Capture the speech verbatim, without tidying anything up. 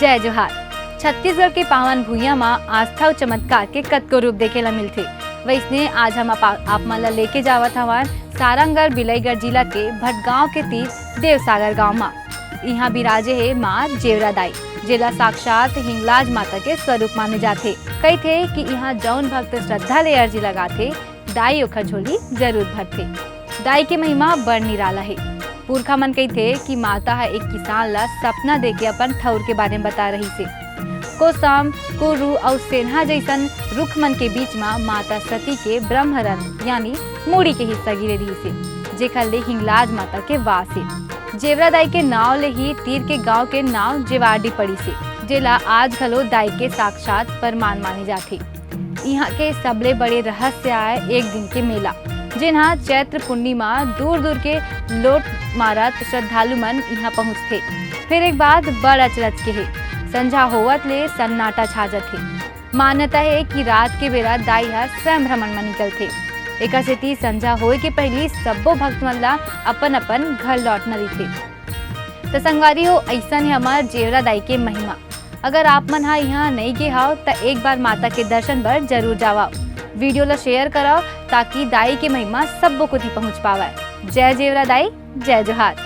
जय जोहार। छत्तीसगढ़ के पावन भुइयां म आस्था अउ चमत्कार के कतको रूप देखे ला मिलथे। वइसने आज हम आप, आप मन ला लेके जावत हवन सारंगढ़ बिलाईगढ़ जिला के भटगांव के तीर देवसागर गांव म। इहां बिराजे हे मां जेवरा दाई, जेला साक्षात हिंगलाज माता के स्वरूप माने जाथे। कहिथे कि इहां जौन भक्त श्रद्धा ले अर्जी लगाथे, दाई ओखर झोली जरूर भरथे। दाई के महिमा बड़ निराला हे। पुरखा मन कहिथे कि माता ह एक किसान ला सपना देके अपन ठउर के बारे में बता रहिस हे। कोसम, कुरू अउ सेन्हा जइसन रुख मन के बीच म माता सती के ब्रह्मरंध्र यानी मूड़ी के हिस्सा गिरे रहिस हे, जेखर ले हिंगलाज माता के वास हे। जेवरा दाई के नाव ले ही तीर के गांव के नाव जेवारडी पड़िस हे, जेला आज घलो दाई के साक्षात परमान माने जाथे। इहां के सबले बड़े रहस्य आय एक दिन के मेला, जेन ह चैत्र पूर्णिमा दूर दूर के लोट मारत श्रद्धालु मन इहां पहुंचथे। फेर एक बात बड़ अचरज के हे, संझा होवत ले सन्नाटा छा जथे। मान्यता हे कि रात के बेरा दाई ह स्वयं भ्रमण म निकलथे। एकर सेती संझा होए के पहिली सब्बो भक्त मन ला अपन अपन घर लौटना रहिथे। त संगवारी हो, अइसन हे हमर जेवरा दाई के महिमा। अगर आप मन ह इहां नइ गे हव, त एक बार माता के दर्शन बर जरूर जावव। वीडियो ला शेयर करव, ताकि दाई के महिमा सब्बो कोती पहुंच पावय। जय जेवरा दाई, जय जोहार।